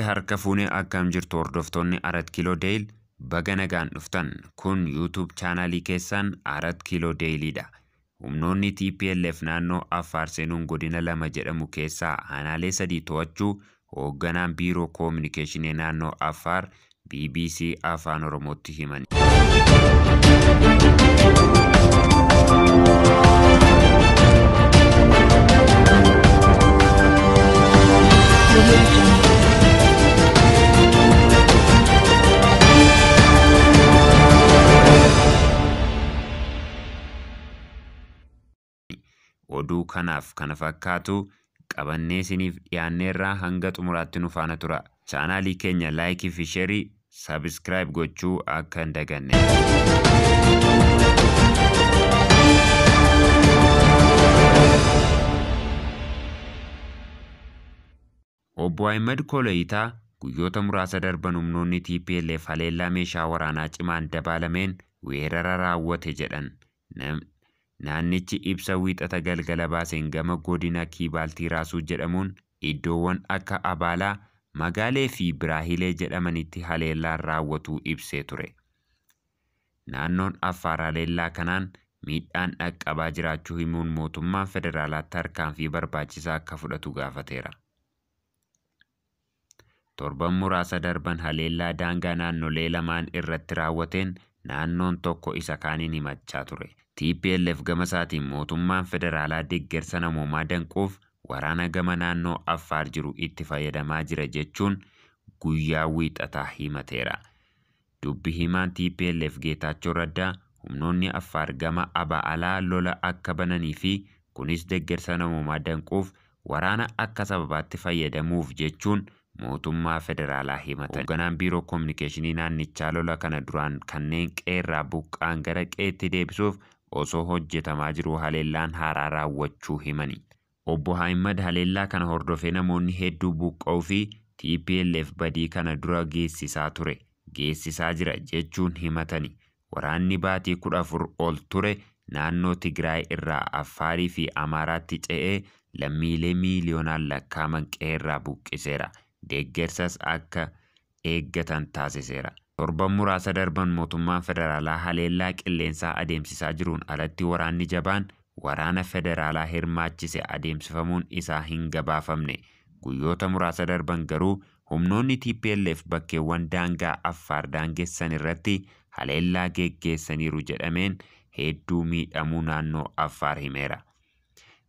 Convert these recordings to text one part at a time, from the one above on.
Harka fuunee akkam jirtu hordoftoonni Arat Kiiloo Deyil baga nagaan dhuftan kun YouTube chaanaalii keessan Arat Kiiloo Deyiliidha. Humnoonni TPLF naannoo Affaar seenuun godina 2 jedhamu keessaa aanaalee 3 to'achuu hoogganaan biiroo koominikeeshinii naannoo Affaar BBC Afaan Oromootti himan. Oduu kanaaf kana fakkaatu qabannee isiniif dhiyaanneerraa hanga xumuraatti nu faana tura. Chaanaalii keenya laayikii fi sheerii sabiskiraayib gochuu akka hin daganne. Obbo Ahimad Koloyitaa guyyoota muraasa darban humnoonni TPLF haleellaa meeshaa waraanaa cimaan dabaalameen weerara raawwate jedhan. Naannichi ibsa wiixata galgala baaseen gama godina Kiibaaltii Raasuu jedhamuun iddoowwan akka Abaalaa, Magaalee fi Biraahilee jedhamanitti haleellaan raawwatuu ibsee ture. Naannoon Affaar haleellaa kanaan miidhaan dhaqqabaa jiraachuu himuun mootummaan federaalaa tarkaanfii barbaachisaa akka fudhatu gaafateera. Torban muraasa darban haleellaa daangaa naannolee lamaan irratti raawwateen naannoon tokko isa kaaniin himachaa ture. TPLF gama isaatiin mootummaan federaalaa deeggarsa namoomaa danquuf waraana gama naannoo Affaar jiru itti fayyadamaa jira jechuun guyyaa wiixataa himateera. Dubbi himaan TPLF Geetaachoo Raddaa humnoonni Affaar gama Aba'alaa lola akka bananii fi kunis deeggarsa namoomaa danquuf waraana akka sababaatti fayyadamuuf jechuun mootummaa federaalaa himatan. Hoogganaan biiroo koominikeeshinii naannichaa lola kana duraan kanneen qeerraa buqqaan gara qeetti deebisuuf osoo hojjetamaa jiru haleellaan haaraa raawwachuu himani. Obbo Ahimad haleellaa kana hordofee namoonni hedduu buqqa'uu fi TPLF badii kana dura geessisaa ture geessisaa jira jechuun himatani. Waraanni baatii 14 ol ture naannoo Tigraay irraa Affaarii fi Amaaraatti ce'ee lammiilee miiliyoonaan lakkaa'aman qeerraa buqqiseera. Deeggarsas akka eeggatan taasiseera. Torban muraasa darban mootummaan federaalaa haleellaa qilleensaa adeemsisaa jiruun alatti waraanni jabaan waraana federaalaa hirmaachise adeemsifamuun isaa hin gabaafamne. Guyyoota muraasa darban garuu humnoonni TPLF bakkeewwan daangaa Affaar daangessan irratti haleellaa geggeessaniiru jedhameen hedduu miidhamuu naannoo Affaar himeera.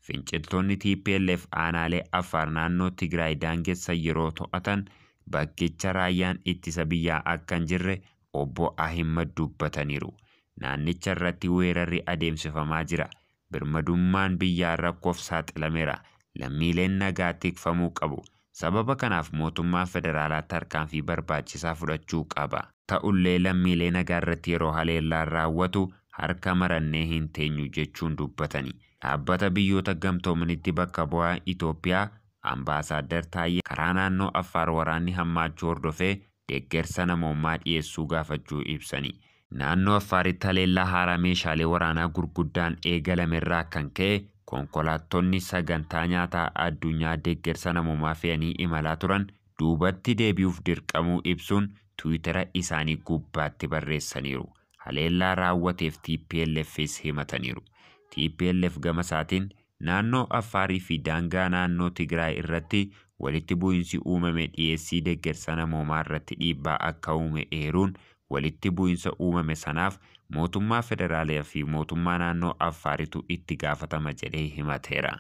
Finciltoonni TPLF aanaalee Affaar naannoo Tigraay daangessan yeroo to'atan bakkicha raayyaan ittisa biyyaa akka hin jirre obbo Ahimad dubbataniiru. Naannicha irratti weerarri adeemsifamaa jira. Birmadummaan biyyaa rakkoof saaxilameera. Lammiileen nagaa tikfamuu qabu. Sababa kanaaf mootummaan federaalaa tarkaanfii barbaachisaa fudhachuu qaba. Ta'ullee lammiilee nagaa irratti yeroo haleellaan raawwatu harka marannee hin teenyu jechuun dubbatani. Dhaabbata biyyoota gamtoomanitti bakka bu'aa Itoophiyaa Ambaasaaddar Taayyee karaa naannoo Affaar waraanni hammaachuu hordofee deeggarsa namoomaa dhiyeessuu gaafachuu ibsani. Naannoo Affaaritti haleellaa haaraa meeshaalee waraanaa gurguddaan eegalamerraa kan ka'e konkolaattonni sagantaa nyaataa addunyaa deeggarsa namoomaa fe'anii imalaa turan duubatti deebi'uuf dirqamuu ibsuun Tiwiitara isaanii gubbaatti barreessaniiru. Haleellaa raawwateef TPLFs himataniiru. TPLF gama isaatiin naannoo Affaarii fi daangaa naannoo Tigraay irratti walitti bu'insi uumame dhiyeessii deeggarsa namoomaa irratti dhiibbaa akka uume eeruun walitti bu'insa uumame sanaaf mootummaa federaalaa fi mootummaa naannoo Affaaritu itti gaafatama jedhee himateera.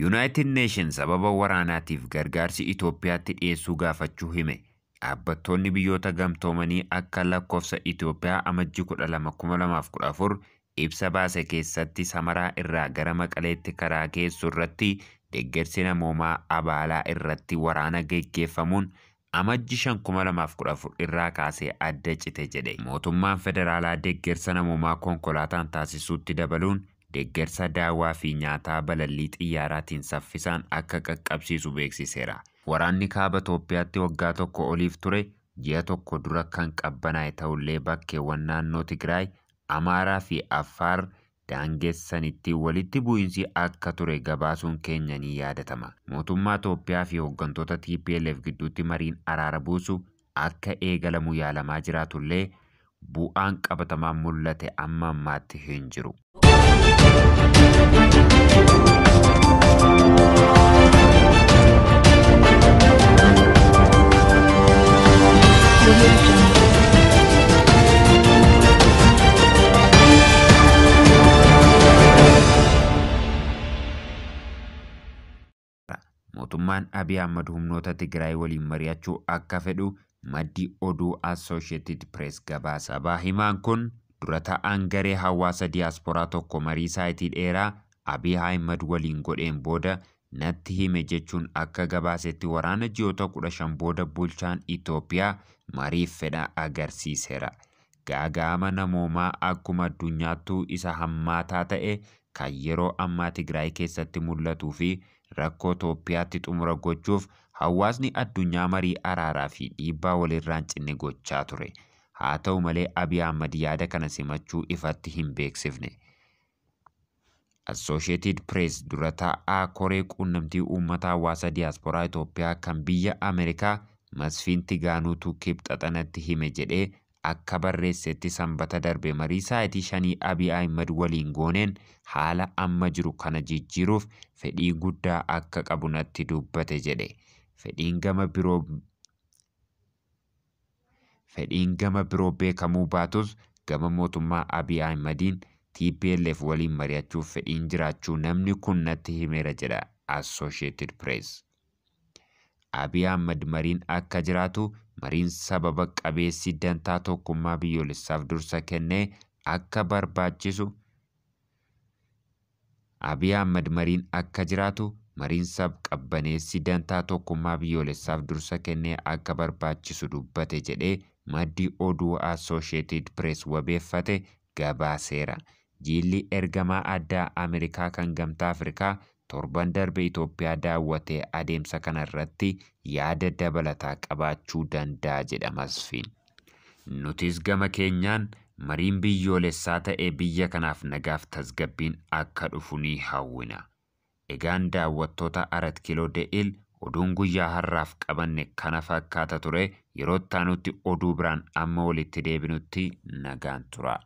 United Nations sababa waraanaatiif gargaarsi Itoophiyaatti dhiyeessuu gaafachuu hime. Dhaabbattoonni biyyoota gamtoomanii akka lakkoofsa Itoophiyaa amajjii 12,2014 ibsa baase keessatti Samaraa irraa gara Maqaleetti karaa geessu irratti deeggarsi namoomaa Abaalaa irratti waraana geggeeffamuun amajji 5,2014 irraa kaasee adda cite jedhe. Mootummaan federaalaa deeggarsa namoomaa konkolaataan taasisuutti dabaluun deeggarsa daawaa fi nyaataa balallii xiyyaaraatiin saffisaan akka qaqqabsiisu beeksiseera. Waraanni kaaba Itoophiyaatti waggaa tokko oliif ture ji'a tokko dura kan qabbanaa'e ta'ullee bakkeewwan naannoo Tigraay, Amaaraa fi Affaar Daangessanitti walitti bu'iinsi akka ture gabaasuun keenya ni yaadatama. Mootummaa Itoophiyaa fi hooggantoota TPLF gidduutti mariin araara buusu akka eegalamu yaalamaa jiraatullee bu'aan qabatamaan mul'ate amma ammaatti hin jiru. Mootummaan Abiy Ahmad humnoota Tigraay waliin mari'achuu akka fedhu maddi oduu Associated Press gabaasa. Sabaa himaan kun dura ta'an garee hawaasa diyaasporaa tokko marii saayitii dheeraa Abiy Ahmad waliin godheen booda natti hime jechuun akka gabaasetti waraana ji'oota 15 booda bulchaan Itoophiyaa mariif fedha agarsiiseera. Gaaga'ama namoomaa akkuma addunyaattuu isa hammaataa ta'e kan yeroo ammaa Tigraay keessatti mul'atuu fi rakkoo Itoophiyaatti xumura gochuuf hawaasni addunyaa marii araaraa fi dhiibbaa walirraan cinne gochaa ture. Haa ta'u malee Abiy Ahmad yaada kana simachuu ifatti hin beeksifne. Associated Press dura taa'aa koree quunnamtii uummata hawaasa diyaasporaa Itoophiyaa kan biyya Ameerikaa Masfiin Tigaanuutu kibxaxanatti hime jedhee akka barreessetti sanbata darbe marii saayitii 5 Abiy Ahmad waliin gooneen haala amma jiru kana jijjiiruuf fedhii guddaa akka qabu natti dubbate jedhe. Fedhiin gama biroo beekamuu baatus gama mootummaa Abiy Ahmadiin TPLF waliin mari'achuuf fedhiin jiraachuu namni kun natti himeera jedha Associated Press. Abiy Ahmad mariin akka jiraatu mariin sababa qabeessi dantaa tokkummaa biyyoolessaaf dursa kennee akka barbaachisu Abiy Ahmad mariin akka jiraatu mariin sab-qabbaneessi dantaa tokkummaa biyyoolessaaf dursa kennee akka barbaachisu dubbate jedhee maddi oduu Associated Press wabeeffate gabaaseera. Jilli ergamaa addaa Ameerikaa kan gamtaa Afrikaa torban darbe Itoophiyaa daawwatee adeemsa kana irratti yaada dabalataa qabaachuu danda'a jedha Masfiin. Nutis gama keenyaan mariin biyyoolessaa ta'e biyya kanaaf nagaaf tasgabbiin akka dhufu ni hawwina. Egaan daawwattoota Arat Kiiloo De'il oduun guyyaa har'aaf qabanne kana fakkaata ture. Yeroo itti aanutti oduu biraan amma walitti deebinutti nagaan tura.